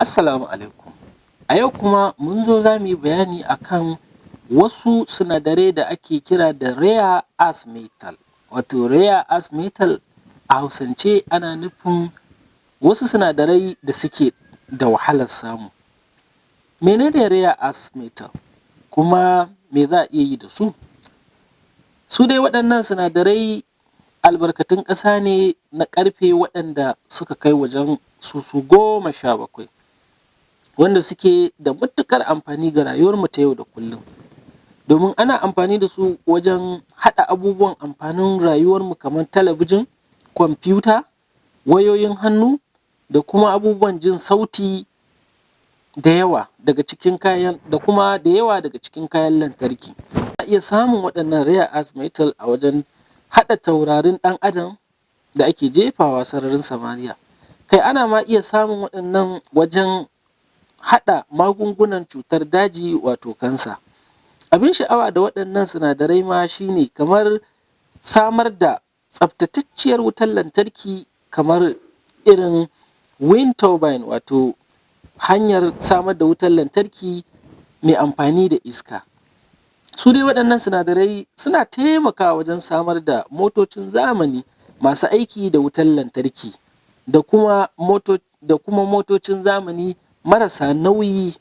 Assalamu alaikum. A yau kuma mun zo za mu yi bayani akan wasu sinadarai da ake kira da rare earth metal. Wato rare earth metal a Hausance ana nufin wasu sinadarai da suke da wahalar samu. Mene ne rare earth metal? Kuma me za a iya yi da su? Su dai waɗannan sinadarai albarkatun ƙasa ne na ƙarfe waɗanda suka kai wajen su 17, wanda suke da matuƙar amfani ga rayuwarmu ta yau da kullum, domin ana amfani da su wajen haɗa abubuwan amfanin rayuwarmu kamar talabijin, kwamfuta, wayoyin hannu da kuma abubuwan jin sauti da yawa daga cikin kayan da kuma da yawa daga cikin kayan lantarki. Ana iya samun waɗannan rare earth metal a wajen haɗa taurarin ɗan Adam da ake jefawa sararin samaniya. Kai, ana ma iya samun waɗannan wajen haɗa magungunan cutar daji, wato cancer. Abin sha'awa da waɗannan sinadarai ma shi ne kamar samar da tsaftatacciyar wutar lantarki, kamar irin wind turbine, wato hanyar samar da wutar lantarki mai amfani da iska. Su dai waɗannan sinadarai suna taimakawa wajen samar da motocin zamani masu aiki da wutar lantarki da kuma motocin zamani marasa nauyi.